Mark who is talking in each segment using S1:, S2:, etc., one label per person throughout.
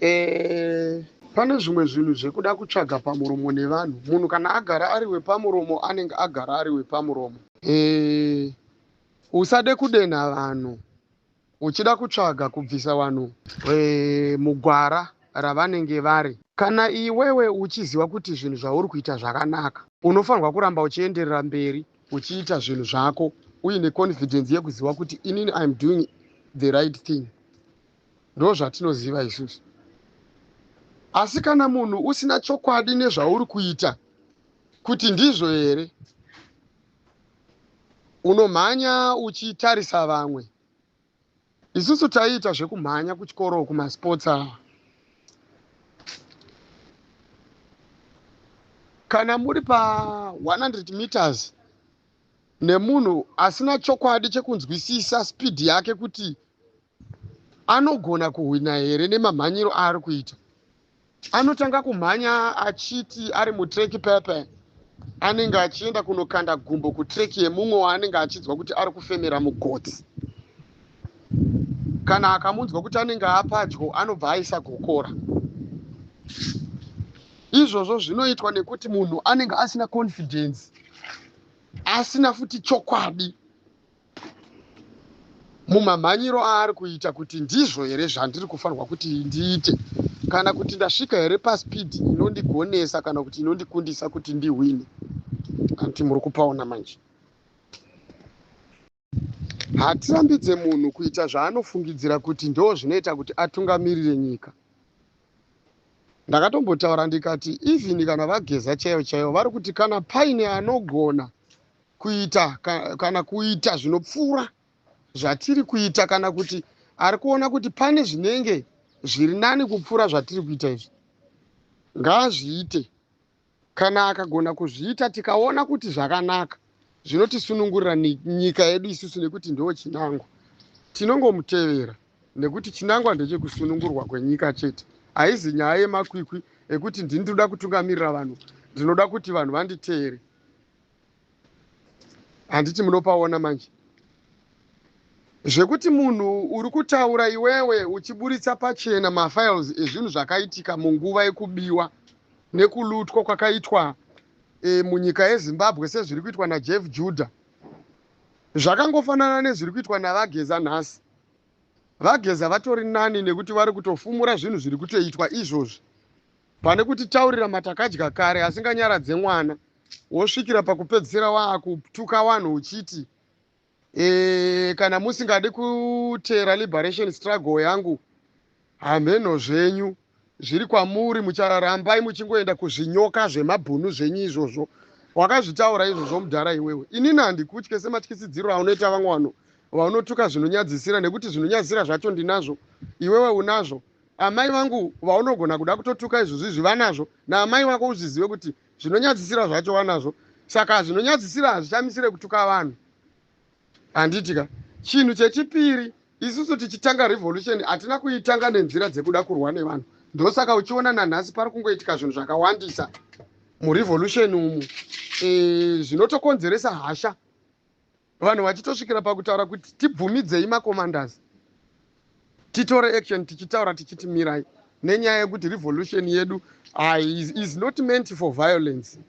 S1: E, pane zvimwe zvinhu zvekuda kutsvaga pamuromo nevanhu. Munhu kana agara ari wepamuromo anenge agara ari wepamuromo. E, usade kudenha vanhu uchida kutsvaga kubvisa vanhu e, mugwara ravanenge vari. Kana iwewe uchiziva kuti zvinhu zvauri kuita zvakanaka, unofanirwa kuramba uchienderera mberi uchiita zvinhu zvako uine confidence yekuziva kuti inini I'm doing the right thing. Ndozvatinoziva isusu. Asi kana munhu usina chokwadi nezvauri kuita kuti ndizvo here, unomhanya uchitarisa vamwe. Isusu taiita zvekumhanya kuchikoro kumasports awa. Kana muri pa 100 meters nemunhu asina chokwadi chekunzwisisa speed yake kuti anogona kuhwina here nemamhanyiro aari kuita, anotanga kumhanya achiti ari mutreki pepe anenge achienda kunokanda gumbo kutreki yemumwe waanenge achinzwa kuti ari kufemera mugotsi. Kana akamunzwa kuti anenge apadyo anobva aisa gokora. Izvozvo zvinoitwa nekuti munhu anenge asina confidence, asina futi chokwadi mumamhanyiro aari kuita kuti ndizvo here zvandiri kufanirwa kuti ndiite, kana kuti ndasvika here paspeed inondigonesa kana kuti inondikundisa kuti ndihwine. Anti muri kupaona manje. Hatirambidze munhu kuita zvaanofungidzira kuti ndo zvinoita kuti atungamirire nyika. Ndakatombotaura ndikati even kana vaGeza chaivo chaivo vari kuti kana paine anogona kuita kana kuita zvinopfuura zvatiri kuita, kana kuti ari kuona kuti pane zvinenge zviri nani kupfuura zvatiri kuita izvi, ngaazviite. Kana akagona kuzviita tikaona kuti zvakanaka, zvinotisunungurira nyika yedu isusu, nekuti ndo chinangwa. Tinongomutevera nekuti chinangwa ndechekusunungurwa kwenyika chete. Haizi nyaya yemakwikwi ekuti ndini ndinoda kutungamirira vanhu, ndinoda kuti vanhu vanditeere. Handiti munopaona manje zvekuti munhu uri kutaura iwewe uchiburitsa pachena mafiles ezvinhu zvakaitika munguva yekubiwa nekulutwa kwakaitwa munyika yeZimbabwe sezviri kuitwa naJeff Judah, zvakangofanana nezviri kuitwa naVaGeza nhasi. VaGeza vatori nani nekuti vari kutofumura zvinhu zviri kutoitwa izvozvi pane kuti taurira matakadya kare asinganyaradze mwana, wosvikira pakupedzisira waakutuka vanhu uchiti kana musingadi kuteera liberation struggle yangu, hamheno zvenyu, zviri kwamuri, mucharambai muchingoenda kuzvinyoka zvemabhunu zvenyu izvozvo. Wakazvitaura izvozvo mudhara iwewe. Inini handikutye sematyisidziro aunoita vamwe vanhu vaunotuka zvinonyadzisira, nekuti zvinonyadzisira zvacho ndinazvo, iwewe unazvo. Amai vangu vaunogona kuda kutotuka izvozvo izvi vanazvo, naamai vako uzvizive kuti zvinonyadzisira zvacho vanazvo. Saka zvinonyadzisira hazvichamisire kutuka vanhu, handiti ka? Chinhu chechipiri, isusu tichitanga revolution hatina kuitanga nenzira dzekuda kurwa nevanhu. Ndosaka uchiona nanhasi pari kungoitika zvinhu zvakawandisa murevolution umu zvinotokonzeresa hasha, vanhu vachitosvikira pakutaura kuti tibvumidzei macommanders titore action, tichitaura tichiti mirai nenyaya yekuti revolution yedu is not meant for violence.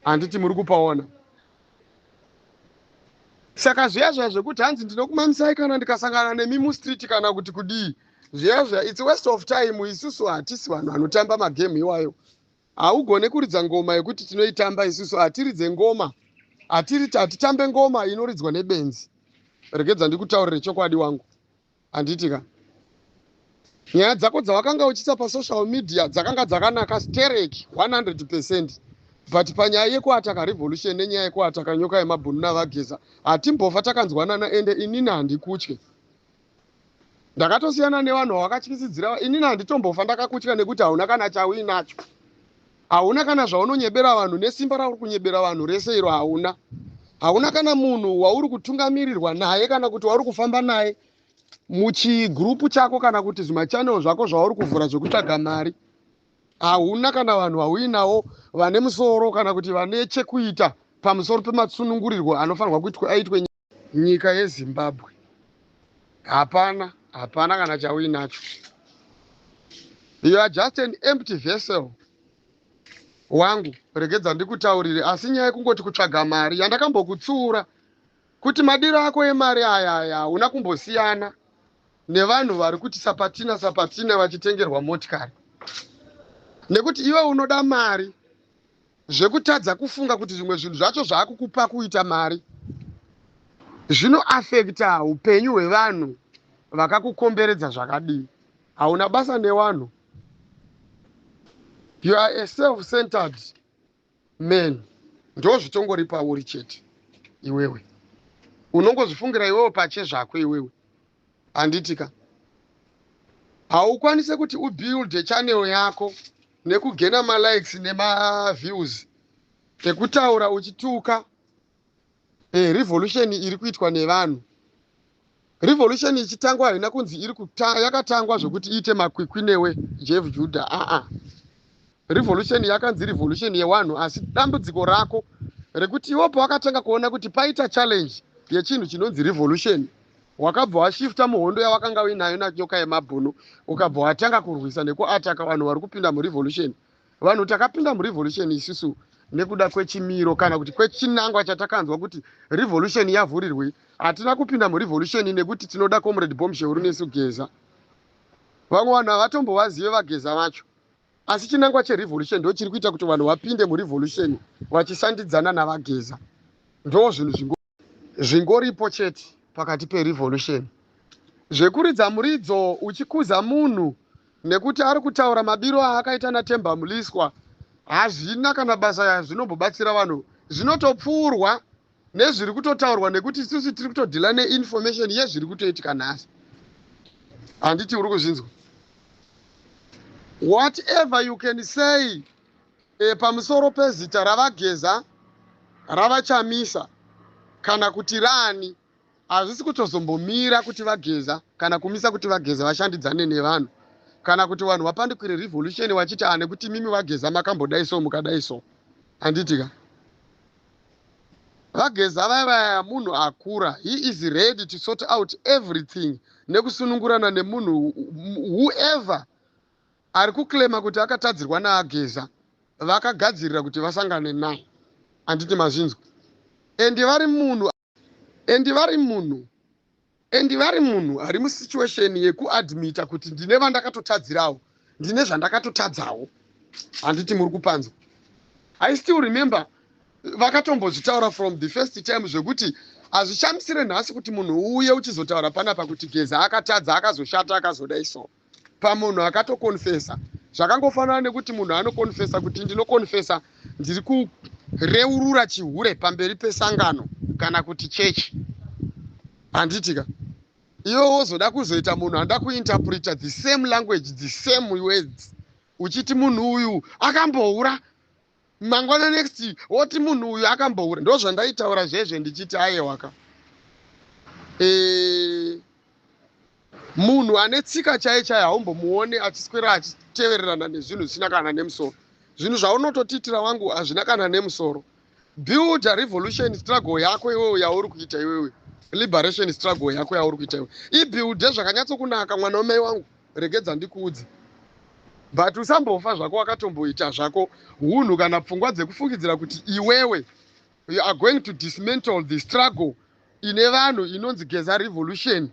S1: Handiti muri kupaona? Saka zviya zviya zvekuti hanzi ndinokumamisai kana ndikasangana nemi mustreet kana kuti kudii, zviya zviya it's waste of time. Isusu hatisi vanhu vanotamba magame iwayo. Haugone kuridza ngoma yekuti tinoitamba isusu. Hatiridze ngoma, hatitambe ngoma inoridzwa nebenzi. Regedza ndikutaurire chokwadi wangu, handiti ka? Nyaya dzako dzawakanga uchiisa pasocial media dzakanga dzakanaka stereki 100%, but panyaya yekuataka revolution nenyaya yekuataka nyoka yemabhunu naVaGeza hatimbofa takanzwanana. Ende inini handikutye, ndakatosiyana nevanhu vavakatyisidzira. Inini handitombofa ndakakutya nekuti hauna kana chauinacho, hauna kana zvaunonyebera vanhu nesimba rauri kunyebera vanhu rese iro. Hauna kana munhu wauri kutungamirirwa naye kana kuti wauri kufamba naye muchigurupu chako kana kuti zvimachannel zvako zvauri kuvhura zvekutsvaga mari. Hauna kana vanhu vauinawo vane musoro kana kuti vane chekuita pamusoro pematsunungurirwo anofanirwa kuitwa aitwe nyika yeZimbabwe. Hapana, hapana kana chauinacho. You are just an empty vessel wangu, regedza ndikutaurire. Asi nyaya yekungoti kutsvaga mari yandakambokutsiura kuti madiro ako emari aya aya hauna kumbosiyana nevanhu vari kuti sapatina sapatina vachitengerwa motikari, nekuti iwe unoda mari zvekutadza kufunga kuti zvimwe zvinhu zvacho zvaakukupa kuita mari zvinoafekta upenyu hwevanhu vakakukomberedza zvakadii. Hauna basa nevanhu. You are a self-centered man. Ndo zvitongori pauri chete. Iwewe unongozvifungira iwewe pache zvako iwewe, handitika? Haukwanise kuti ubuilde channel yako nekugena malikes nemaviews ekutaura uchituka revolution iri kuitwa nevanhu. Revolution ichitangwa haina kunzi iri yakatangwa zvokuti iite makwikwi newe, Jeff Judah. Aa, revolution yakanzi revolution yevanhu, asi dambudziko rako rekuti iwo pawakatanga kuona kuti paita challenge yechinhu chinonzi revolution, wakabva washifta muhondo yawakanga uinayo naNyoka yemabhunu, ukabva watanga kurwisa nekuataka vanhu vari kupinda murevolution. Vanhu takapinda murevolution isusu nekuda kwechimiro kana kuti kwechinangwa chatakanzwa kuti revolution yavhurirwei. Hatina kupinda murevolution nekuti tinoda Comrade Bombshell Runesu Geza. Vamwe vanhu havatombovazive vaGeza vacho, asi chinangwa cherevolution ndo chiri kuita kuti vanhu vapinde murevolution vachishandidzana navaGeza. Ndo zvinhu zvingoripo chete pakati perevolution. Zvekuridza muridzo uchikuza munhu nekuti ari kutaura mabiro aakaita naTemba Muliswa hazvina kana basa zvinombobatsira vanhu. Zvinotopfuurwa nezviri kutotaurwa, nekuti isusu tiri kutodhila neinformation yezviri kutoitika nhasi, handiti uri kuzvinzwa? Whatever you can say pamusoro pezita ravaGeza, ravaChamisa kana kuti rani, hazvisi kutozombomira kuti vaGeza kana kumisa kuti vaGeza vashandidzane nevanhu kana kuti vanhu vapandukire revolution vachiti a nekuti mimi vaGeza makambodai so, mukadai so, handiti ka? VaGeza vaya munhu akura. He is ready to sort out everything nekusunungurana nemunhu whoever ari kuclaima kuti akatadzirwa naageza. Vakagadzirira kuti vasangane naye, handiti mazvinzwa? And vari munhu and vari munhu and vari munhu ari musituation yekuadmita kuti ndine vandakatotadzirawo, ndine zvandakatotadzawo, handiti muri kupanzwa? I still remember vakatombozvitaura from the first time, zvekuti hazvishamisire nhasi kuti munhu uye uchizotaura panapa kuti Geza akatadza, akazoshata, akazodai so, pamunhu akatokonfesa. Zvakangofanana nekuti munhu anokonfesa kuti ndinokonfesa, ndiri kureurura chihure pamberi pesangano kana kuti chechi, handiti ka? Iwe wozoda kuzoita munhu anoda kuinterpreta the same language, the same words, uchiti munhu uyu akamboura, mangwana next woti munhu uyu akamboura. Ndo zvandaitaura zvezve ndichiti aiwaka, munhu ane tsika chai chai haumbomuone achiswera achitevererana nezvinhu zvisina kana nemusoro. Zvinhu zvaunototiitira wangu hazvina kana nemusoro. Build a revolution struggle yako iwewe yauri kuita iwewe, liberation struggle yako yauri kuita iwewe, ibuilde zvakanyatsokunaka, mwana wamai wangu, regedza ndikuudze. But usambofa zvako wakatomboita zvako hunhu kana pfungwa dzekufungidzira kuti iwewe you are going to dismantle the struggle ine vanhu inonzi Geza revolution.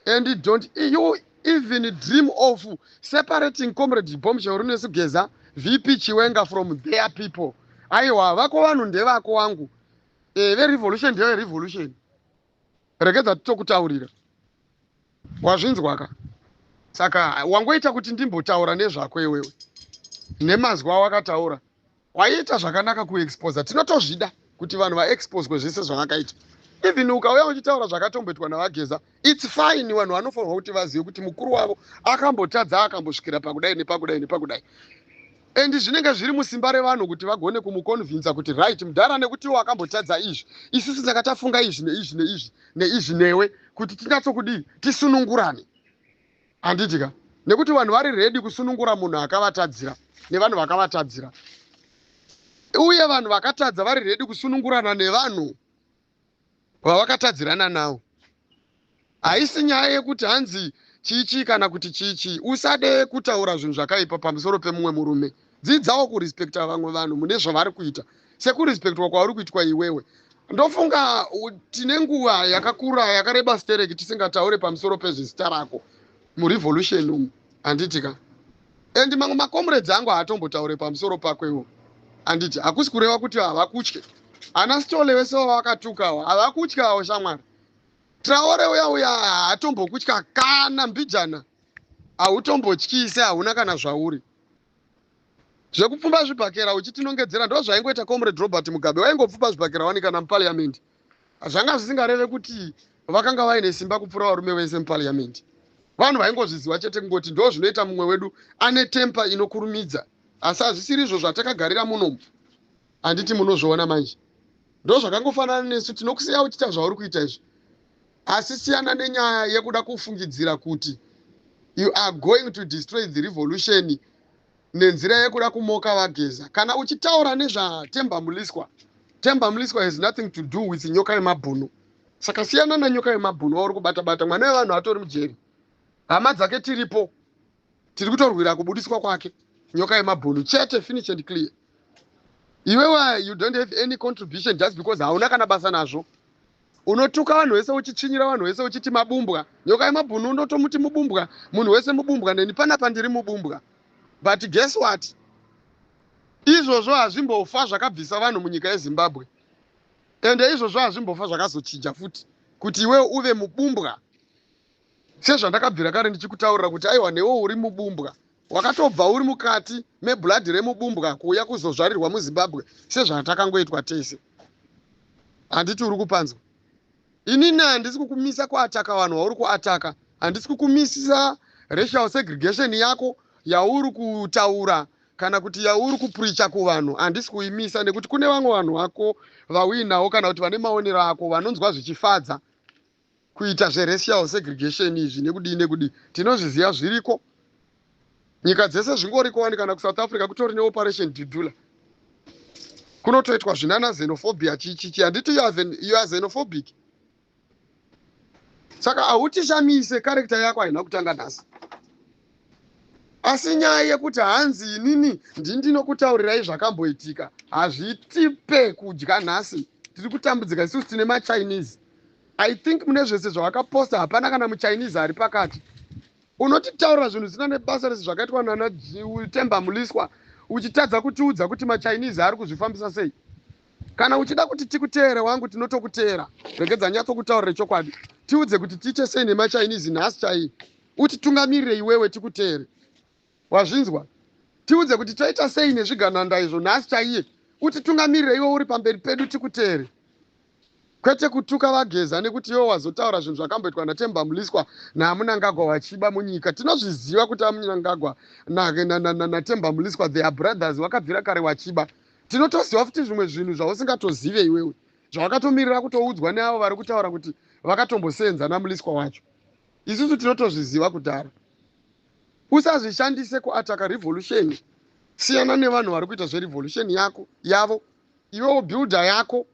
S1: And don't you even dream of separating Comrade Bombshell Runesu Geza, VP Chiwenga from their people. Aiwa, vako vanhu ndevako wangu. Verevolution ndeverevolution, regedza titokutaurira. Wazvinzwaka? Saka wangoita kuti ndimbotaura nezvako iwewe nemazwi awakataura. Waiita zvakanaka kuexposa. Tinotozvida kuti vanhu vaexposwe zvese zvavakaita. Even ukauya uchitaura zvakatomboitwa navaGeza, it's fine. Vanhu vanofanirwa kuti vazive kuti mukuru wavo akambotadza, akambosvikira pakudai nepakudai nepakudai, and zvinenge zviri musimba revanhu kuti vagone kumuconvinsa kuti right, mudhara, nekuti iwo akambotadza izvi, isusu saka tafunga izvi neizvi neizvi neizvi newe kuti tinyatsokudii, tisunungurane, handiti ka? Nekuti vanhu vari ready kusunungura munhu akavatadzira nevanhu vakavatadzira, uye vanhu vakatadza vari ready kusunungurana nevanhu vavakatadzirana navo. Haisi nyaya yekuti hanzi Chii chii kana kuti chii chii. Usade kutaura zvinhu zvakaipa pamusoro pemumwe murume. Dzidzawo kurespekta vamwe vanhu mune zvavari kuita sekurespektwa kwauri kuitwa iwewe. Ndofunga tine nguva yakakura yakareba stereki tisingataure pamusoro pezvezita rako murevolution umu, handiti ka? And mamwe macomrades angu haatombotaure pamusoro pako iwo, handiti? Hakusi kureva kuti havakutye. Ana Stole vese vavakatukawo havakutyawo, shamwari. Traore uya uya haatombokutya kana mbijana. Hautombotyise, hauna kana zvauri. Zvekupfumba zvibhakera uchitinongedzera ndo zvaingoita Comrade Robert Mugabe. Waingopfumba zvibhakera wani kana muparliament. Zvanga zvisingareve kuti vakanga vaine simba kupfuura varume vese muparliament. Vanhu vaingozviziva chete kungoti ndo zvinoita mumwe wedu ane temper inokurumidza, asi hazvisiri izvo zvatakagarira munomu, handiti? Munozviona manje, ndo zvakangofanana nesu. Tinokusiya uchiita zvauri kuita izvi, asi siyana nenyaya yekuda kufungidzira kuti you are going to destroy the revolution nenzira yekuda kumoka vaGeza. Kana uchitaura nezvaTemba Mliswa, Temba Mliswa has nothing to do with Nyoka Yemabhunu. Saka siyana naNyoka Yemabhunu wauri kubata-bata. Mwana wevanhu atori mujeri, hama dzake tiripo, tiri kutorwira kubudiswa kwake Nyoka Yemabhunu chete, finish and clear. Iwewe you don't have any contribution just because hauna kana basa nazvo. Unotuka vanhu vese, uchitsvinyira vanhu vese, uchiti mabumbwa. Nyoka Yemabhunu unotomuti mubumbwa, munhu wese mubumbwa. Neni panapa ndiri mubumbwa, but guess what? Izvozvo hazvimbofa zvakabvisa vanhu munyika yeZimbabwe, ende izvozvo hazvimbofa zvakazochinja futi kuti iwewe uve mubumbwa, sezvandakabvira kare ndichikutaurira kuti aiwa, newe uri mubumbwa, wakatobva uri mukati meblood remubumbwa kuuya kuzozvarirwa muZimbabwe sezvatakangoitwa tese, handiti? Uri kupanzwa? Inini handisi kukumisa kuataka vanhu vauri kuataka, handisi kukumisa racial segregation yako yauri kutaura kana kuti yauri kupreacha kuvanhu. Handisi kuimisa nekuti kune vamwe vanhu vako vauinawo kana kuti vane maonero ako vanonzwa zvichifadza kuita zveracial segregation izvi nekudii nekudii. Tinozviziva, zviriko nyika dzese, zvingoriko wani. Kana kuSouth Africa kutori neOperation Dudula, kunotoitwa zvinana xenophobia chichichi, handiti? You are xenophobic, saka hautishamise. Character yako haina kutanga nhasi. Asi nyaya yekuti hanzi inini ndinokutaurirai zvakamboitika hazvitipe kudya nhasi. Tiri kutambudzika isusu, tine maChinese. I think mune zvese zvavakaposta hapana kana muChinese ari pakati. Unotitaurira zvinhu zvisina nebasa rese zvakaitwa nana Temba Mliswa, uchitadza kutiudza kuti maChinese ari kuzvifambisa sei. Kana uchida kuti tikuteere, wangu, tinotokuteera. Regedza nyatsokutaurire chokwadi. Tiudze kuti tiite sei nemaChinese nhasi chaiye, utitungamirire iwewe, tikuteere. Wazvinzwa? Tiudze kuti toita sei nezvigananda izvo nhasi chaiye, utitungamirire iwe uri pamberi pedu, tikuteere, kwete kutuka vaGeza nekuti iwe wazotaura zvinhu zvakamboitwa naTemba Mliswa naMnangagwa vachiba munyika. Tinozviziva kuti aMnangagwa naTemba Mliswa, they are brothers, vakabvira kare vachiba. Tinotoziva futi zvimwe zvinhu zvausingatozive iwewe, zvavakatomirira kutoudzwa neavo vari kutaura kuti vakatombosenza naMliswa wacho. Isusu tinotozviziva kudhara. Usazvishandise kuataka revolution. Siyana nevanhu vari kuita zverevolution yako yavo. Iwewo builder yako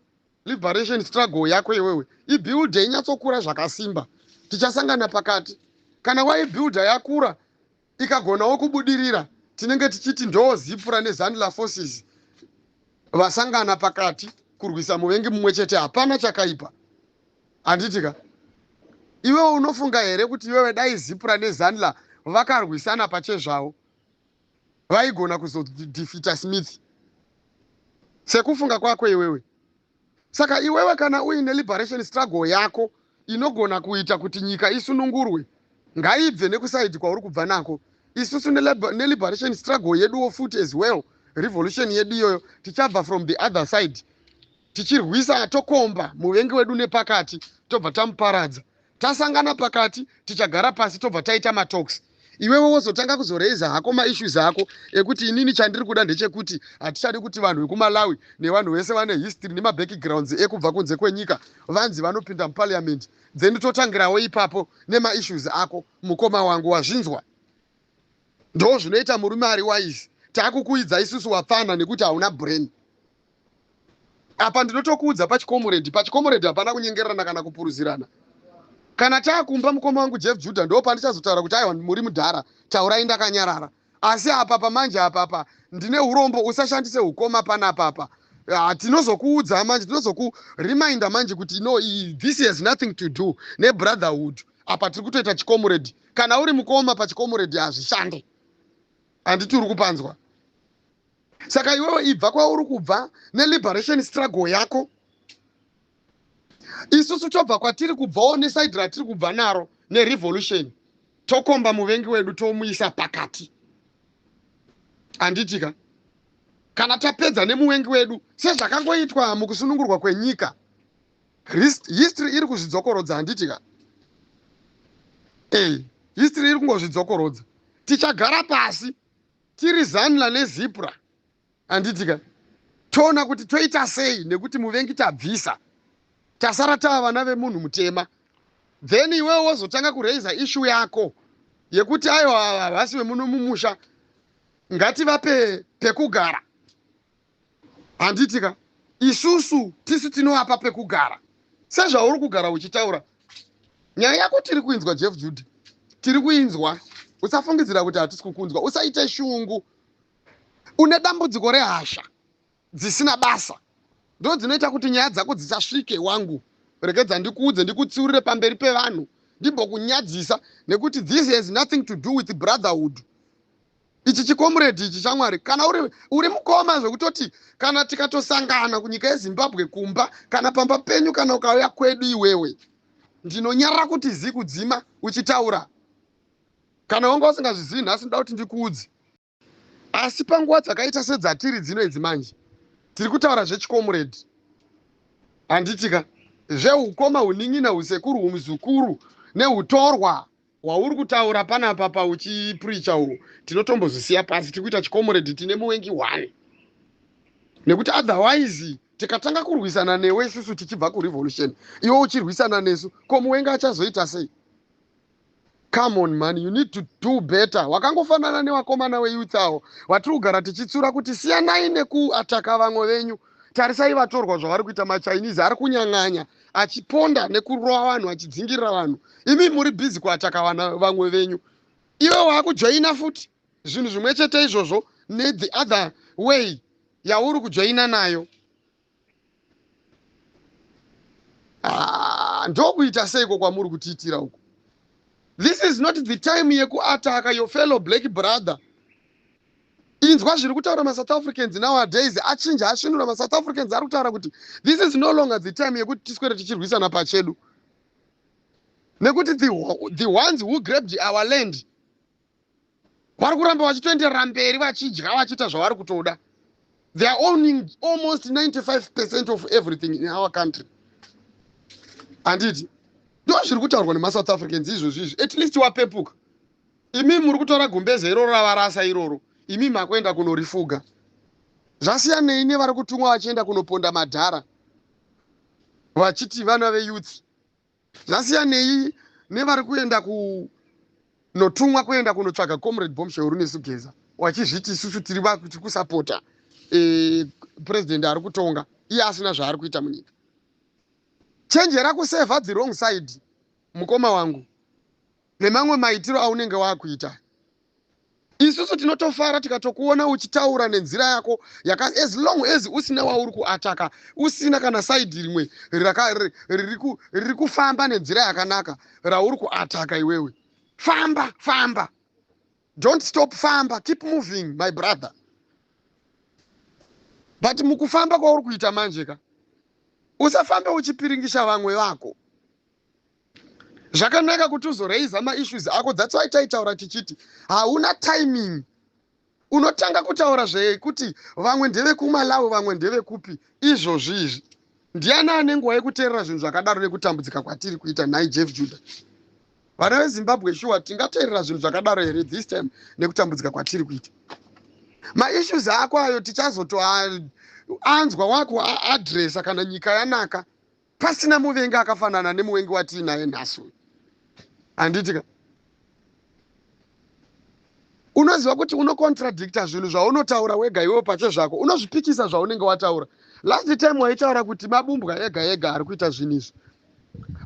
S1: liberation struggle yako iwewe, ibuilde inyatsokura zvakasimba. Tichasangana pakati. Kana waibuilda yakura, ikagonawo kubudirira, tinenge tichiti ndo ZIPRA neZANLA forces vasangana pakati kurwisa muvengi mumwe chete. Hapana chakaipa, handiti ka? Iwewe unofunga here kuti iwewe dai ZIPRA neZANLA vakarwisana pachezvavo, vaigona kuzodefeata Smith, sekufunga kwako iwewe? Saka iwewe kana uine liberation struggle yako inogona kuita kuti nyika isunungurwe, ngaibve nekuside kwauri kubva nako. Isusu neliberation struggle yeduwo futi as well, revolution yedu iyoyo, tichabva from the other side tichirwisa, tokomba muvengi wedu nepakati, tobva tamuparadza. Tasangana pakati, tichagara pasi, tobva taita matalks. Iwewe wozotanga kuzoraisa hako maissues ako ekuti inini chandiri kuda ndechekuti hatichadi kuti vanhu vekuMalawi nevanhu vese vane history nemabackgrounds ekubva kunze kwenyika vanzi vanopinda muparliament. Then totangirawo ipapo nemaissues ako, mukoma wangu. Wazvinzwa? Ndo zvinoita murume ari wise. Taakukuidza isusu wapfana nekuti hauna brain. Apa ndinotokuudza pachicomrade, pachicomrade hapana kunyengererana kana kupuruzirana. Kana taakumba, mukoma wangu Jeff Judah, ndo pandichazotaura kuti aiwa, muri mudhara, taurai ndakanyarara. Asi apapa manje, apapa ndine urombo, usashandise ukoma panapapa. Tinozokuudza manje, tinozokureminder manje kuti no, this has nothing to do nebrotherhood. Apa tiri kutoita chicomrade. Kana uri mukoma pachicomrade hazvishande, handiti uri kupanzwa? Saka iwewe ibva kwauri kubva neliberation struggle yako, isusu tobva kwatiri kubvawo neside ratiri kubva naro nerevolution, tokomba muvengi wedu, tomuisa pakati, handitika? Kana tapedza nemuvengi wedu, sezvakangoitwa mukusunungurwa kwenyika, history iri kuzvidzokorodza, handitika? Ei, history iri kungozvidzokorodza. Tichagara pasi tiri ZANLA neZIPRA, handitika? Toona kuti toita sei, nekuti muvengi tabvisa, tasara tava vana vemunhu mutema. Then iwewe wozotanga kuraisa issue yako yekuti aiwa, havasi vemuno mumusha, ngativape pekugara, handitika? Isusu tisu tinovapa pekugara, sezvauri kugara uchitaura. Nyaya yako tiri kuinzwa, Jeff Judah, tiri kuinzwa. Usafungidzira kuti hatisi kukunzwa. Usaite shungu. Une dambudziko rehasha dzisina basa, ndo dzinoita kuti nyaya dzako dzisasvike. Wangu, regedza ndikuudze, ndikutsiurire pamberi pevanhu, ndimbokunyadzisa, nekuti this has nothing to do with brotherhood. Ichi chicomrade ichi, shamwari, kana uri mukoma, zvekutoti kana tikatosangana kunyika yeZimbabwe, kumba kana pamba penyu, kana ukauya kwedu iwewe, ndinonyarara kuti zi kudzima uchitaura. Kana wanga usingazvizivi nhasi, ndoda kuti ndikuudze. Asi panguva dzakaita sedzatiri dzino idzi manje, tiri kutaura zvechicomrade, handitika? Zveukoma, unin'ina, usekuru, umuzukuru neutorwa hwauri kutaura panapa pauchipreacha uhu, tinotombozvisiya pasi. Tiri kuita chicomrade, tine muvengi one, nekuti otherwise tikatanga kurwisana newe isusu tichibva kurevolution, iwe uchirwisana nesu, ko muvengi achazoita sei? Come on man, you need to do better. Wakangofanana nevakomana veyouth avo vatiri kugara tichitsura kuti siyanai nekuattacka vamwe venyu. Tarisai vatorwa zvavari kuita. MaChinese ari kunyang'anya achiponda nekurova vanhu, achidzingirira vanhu. Imi muri busy kuattacka vana vamwe venyu. Iwe waakujoina futi zvinhu zvimwe chete izvozvo nethe other way yauri kujoina nayo. Ah, ndokuita seiko kwamuri kutiitira uku? This is not the time yekuattacka your fellow black brother. Inzwa zviri kutaura maSouth Africans nowadays. Achinja, asvinura. MaSouth Africans ari kutaura kuti this is no longer the time yekuti tiswere tichirwisana pachedu, nekuti the ones who grabbed our land vari kuramba vachitoenderera mberi vachidya, vachiita zvavari kutoda. They are owning almost 95% of everything in our country, handiti? Ndo zviri kutaurwa nemaSouth Africans izvozvi izvi. At least wapepuka. Imi muri kutora gumbeze iroro ravarasa iroro, imi makuenda kunorifuga. Zvasiyanei nevari kutumwa vachienda kunoponda madhara vachiti vana veyouth? Zvasiyanei nevari kuenda kunotumwa kuenda kunotsvaga Comrade Bombshell Runesu Geza, wachizviti isusu tiri kusapota president ari kutonga, iye asina zvaari kuita munyika? Chenjera kuserva the wrong side, mukoma wangu, nemamwe maitiro aunenge waakuita. Isusu tinotofara tikatokuona uchitaura nenzira yako yaka, as long as usina wauri kuattacka, usina kana side rimwe riri kufamba nenzira yakanaka rauri kuattacka iwewe. Famba, famba, don't stop, famba, keep moving, my brother. But mukufamba kwauri kuita manje ka, usafambe uchipiringisha vamwe vako. Zvakanaka kuti uzoraisa maissues ako. That's why taitaura tichiti hauna timing. Unotanga kutaura zvekuti vamwe ndevekuMalawi, vamwe ndevekupi. Izvozvi izvi, ndiani ane nguva yekuteerera zvinhu zvakadaro nekutambudzika kwatiri kuita? Nhai Jeff Judah, vana veZimbabwe, shuwa tingateerera zvinhu zvakadaro here this time nekutambudzika kwatiri kuita? Maissues ako ayo tichazotoanzwa wakuaddressa kana nyika yanaka, pasina muvengi akafanana nemuvengi watiinaye nhasi uyu, handitika? Unoziva kuti unocontradicta zvinhu zvaunotaura wega iwewo pache zvako, unozvipikisa zvaunenge wataura. Last time waitaura kuti mabumbwa ega ega ari kuita zvinhu izvi.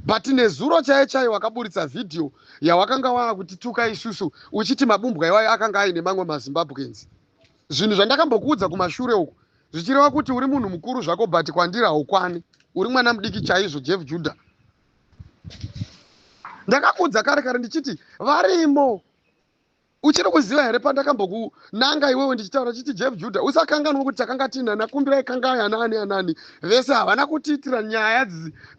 S1: But nezuro chaiyo chaiyo wakaburitsa vhidhiyo yawakanga waakutituka isusu uchiti mabumbwa iwayo akanga aine mamwe maZimbabweans. Zvinhu zvandakambokuudza kumashure uku, zvichireva kuti uri munhu mukuru zvako, but kwandiri haukwani, uri mwana mudiki chaizvo. Jeff Judah, ndakakuudza kare kare ndichiti varimo. Uchiri kuziva here pandakambokunanga iwewe ndichitaura chiti, "Jeff Judah, usakanganwa kuti takanga tiina naKumbirai Kangai, anani anani vese havana kutiitira nyaya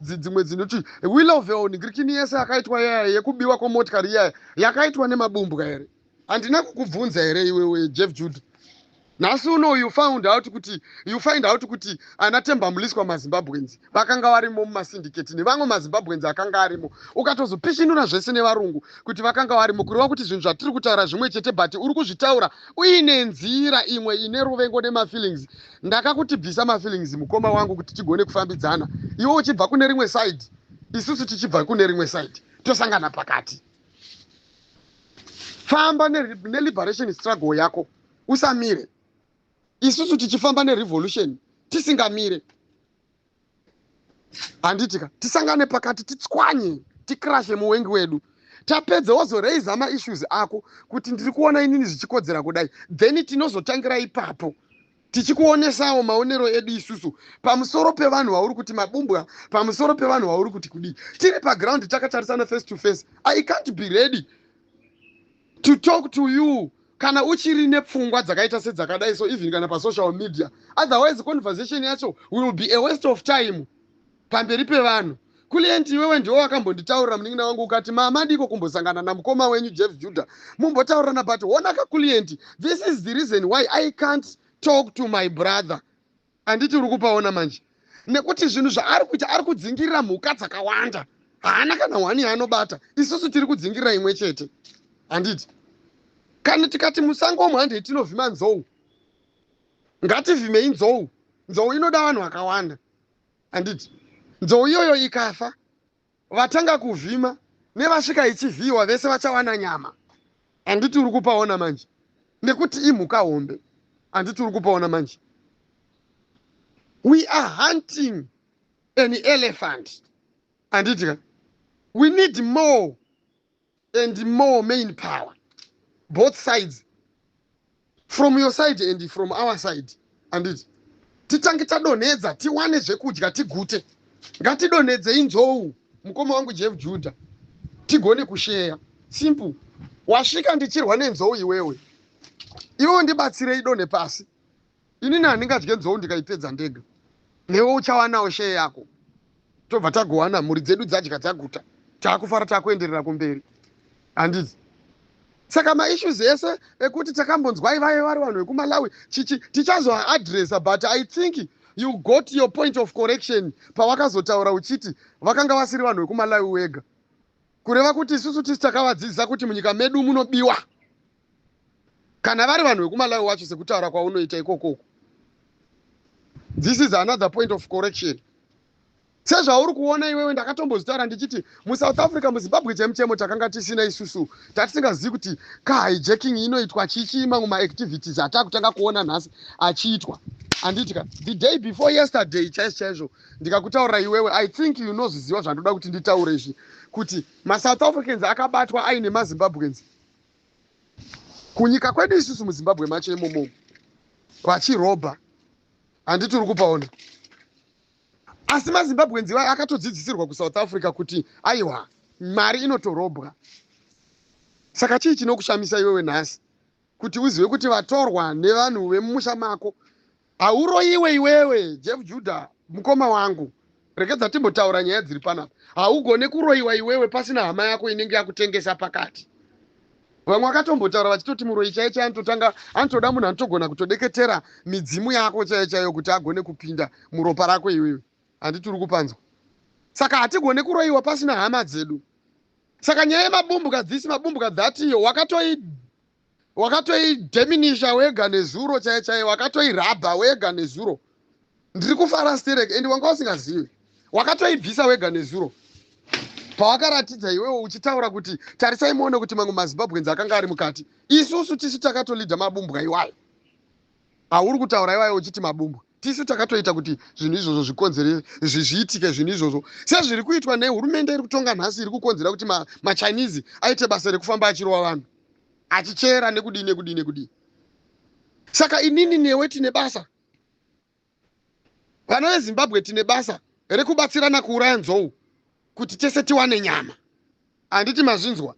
S1: dzimwe dzinoti Willowvale nigirikini yese yakaitwa iyaya yekubiwa kwemotikari iyaya yakaitwa nemabumbwa here?" Handina kukubvunza here iwewe, Jeff Judah? Nhasi uno you find out kuti ana Temba Mliswa maZimbabweans vakanga varimo mumasyndicate nevamwe maZimbabweans akanga arimo. Ukatozopishinura zvese nevarungu kuti vakanga varimo, kureva kuti zvinhu zvatiri kutaura zvimwe chete, but uri kuzvitaura uine nzira imwe ine ruvengo nemafeelings. Ndakakuti bvisa mafeelings, mukoma wangu, kuti tigone kufambidzana. Iwe uchibva kune rimwe side, isusu tichibva kune rimwe side, tosangana pakati. Famba neliberation struggle yako, usamire. Isusu tichifamba nerevolution tisingamire, handitika? Tisangane pakati, titswanye, tikrashe muwengi wedu. Tapedza, wozoraisa maissues ako kuti ndiri kuona inini zvichikodzera kudai, then tinozotangira ipapo tichikuonesawo maonero edu isusu pamusoro pevanhu vauri kuti mabumbwa, pamusoro pevanhu vauri kuti kudii. Tiri paground takatarisana face to face. I can't be ready to talk to you kana uchiri nepfungwa dzakaita sedzakadai so, even kana pasocial media. Otherwise conversation yacho will be a waste of time pamberi pevanhu. Kulient, iwewe ndiwo wakambonditaurira, munin'ina wangu, ukati, "Mama, diko kumbosangana namukoma wenyu Jeff Judah mumbotaurirana." But honaka Kulient, this is the reason why I can't talk to my brother. Handiti uri kupaona manje? Nekuti zvinhu zvaari kuita, ari kudzingirira mhuka dzakawanda, haana kana hwani yaanobata. Isusu tiri kudzingirira imwe chete, handiti? Kana tikati musango umu handei tinovhima nzou, ngativhimei nzou. Nzou inoda vanhu vakawanda, handiti? Nzou iyoyo ikafa, vatanga kuvhima nevasvika ichivhiyiwa vese vachawana nyama, handiti? Uri kupaona manje? Nekuti imhuka hombe, handiti? Uri kupaona manje? We are hunting an elephant, handiti ka? We need more and more main power, both sides, from your side and from our side, handiti? Titange tadonhedza, tiwane zvekudya, tigute. Ngatidonhedzei nzou, mukoma wangu Jeff Judah, tigone kusheya. Simple. Wasvika ndichirwa nenzou, iwewe iwewe ndibatsirei donhe pasi. Inini handingadye nzou ndikaipedza ndega. Newe uchawanawo share yako, tobva tagowana, mhuri dzedu dzadya dzaguta, taakufara, taakuenderera kumberi, handiti? Saka maissues ese ekuti takambonzwai vaive vari vanhu vekuMalawi chichi, tichazoaddressa. But I think you got your point of correction pawakazotaura uchiti vakanga vasiri vanhu vekuMalawi wega, kureva kuti isusu tisi takavadzidzisa kuti munyika medu munobiwa. Kana vari vanhu vekuMalawi wacho, sekutaura kwaunoita ikokoko, this is another point of correction. Sezvauri kuona iwewe, ndakatombozvitaura ndichiti muSouth Africa, muZimbabwe chemu chemo takanga tisina isusu, tatisingazivi kuti kahijacking inoitwa chichi, mamwe maactivities atakutanga kuona nhasi achiitwa, handiti ka? The day before yesterday chaizvo chaizvo ndikakutaurira iwewe, I think unozviziva zvandoda kuti nditaure izvi, kuti maSouth Africans akabatwa aine maZimbabweans kunyika kwedu isusu muZimbabwe macho imomo vachirobha, handiti? Uri kupaona? Asi maZimbabweans iwayo akatodzidzisirwa kuSouth Africa kuti aiwa, mari inotorobwa. Saka chii chinokushamisa iwewe nhasi kuti uzive kuti vatorwa nevanhu vemumusha mako? Hauroyiwe iwewe, Jeff Judah, mukoma wangu. Regedza timbotaura nyaya dziri panapa. Haugone kuroyiwa iwewe pasina hama yako inenge yakutengesa pakati. Vamwe vakatombotaura vachitoti muroyi chaiye chaiye anototanga anotoda munhu anotogona kutodeketera midzimu yako chaiyo chaiyo kuti agone kupinda muropa rako iwewe, handiti? Uri kupanzwa? Saka hatigone kuroyiwa pasina hama dzedu. Saka nyaya yemabumbuka this, mabumbuka that, iyo wakatoideminisha wega nezuro chaiyo chaiyo, wakatoirabha wega nezuro. Ndiri kufara sterek and wanga usingazivi, wakatoibvisa wega nezuro pawakaratidza iwewe uchitaura kuti tarisai muone kuti mamwe maZimbabweans akanga ari mukati. Isusu tisu takatolidha mabumbwa iwayo auri kutaura iwayo uchiti mabumbwa. Tisu takatoita kuti zvinhu izvozvo zvikonzere, zviitike zvinhu izvozvo, sezviri kuitwa nehurumende iri kutonga nhasi, iri kukonzera kuti maChinese aite basa rekufamba achirova vanhu, achichera, nekudii, nekudii, nekudii. Saka inini newe tine basa, vana veZimbabwe, tine basa rekubatsirana kuuraya nzou kuti tese tiwane nyama. Handiti mazvinzwa?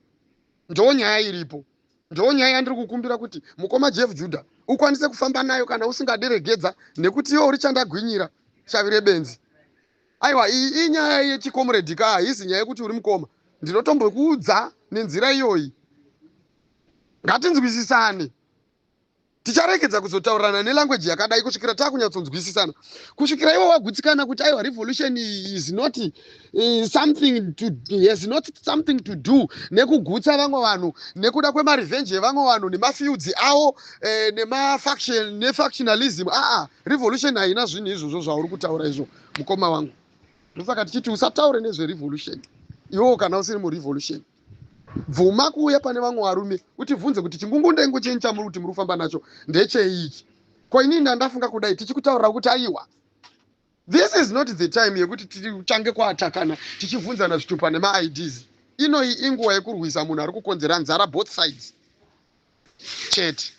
S1: Ndo nyaya iripo, ndo nyaya yandiri kukumbira kuti mukoma Jeff Judah ukwanise kufamba nayo. Kana usingaderegedza, nekuti iwe uri chandagwinyira shavi rebenzi. Aiwa, iyi inyaya yechicomrade ka, haisi nyaya yekuti uri mukoma. Ndinotombokuudza nenzira iyoyi. Ngatinzwisisane. Ticharegedza kuzotaurirana nelanguage yakadai kusvikira taakunyatsonzwisisana, kusvikira iwe wagutsikana kuti aiwa, revolution is not something to has not something to do nekugutsa vamwe vanhu, nekuda kwemarevenge evamwe vanhu, nemafeuds avo, nemafaction, nefactionalism. Aa, revolution haina zvinhu izvozvo zvauri kutaura izvo, mukoma wangu. Ndosaka tichiti usataure nezverevolution iwewo kana usiri murevolution. Bvuma kuuya pane vamwe varume, utibvunze kuti chingungundengu chenyu chamuri kuti muri kufamba nacho ndecheichi? Ko inini ndandafunga kudai, tichikutaurira kuti aiwa, this is not the time yekuti tichange kuatakana tichibvunzana zvitupa nemaids. Inoyi inguva yekurwisa munhu ari kukonzera nzara, both sides chete.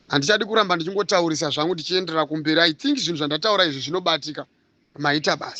S1: Handichadi kuramba ndichingotaurisa zvangu ndichienderera kumberi. I think zvinhu zvandataura izvi zvinobatika. Maita basa.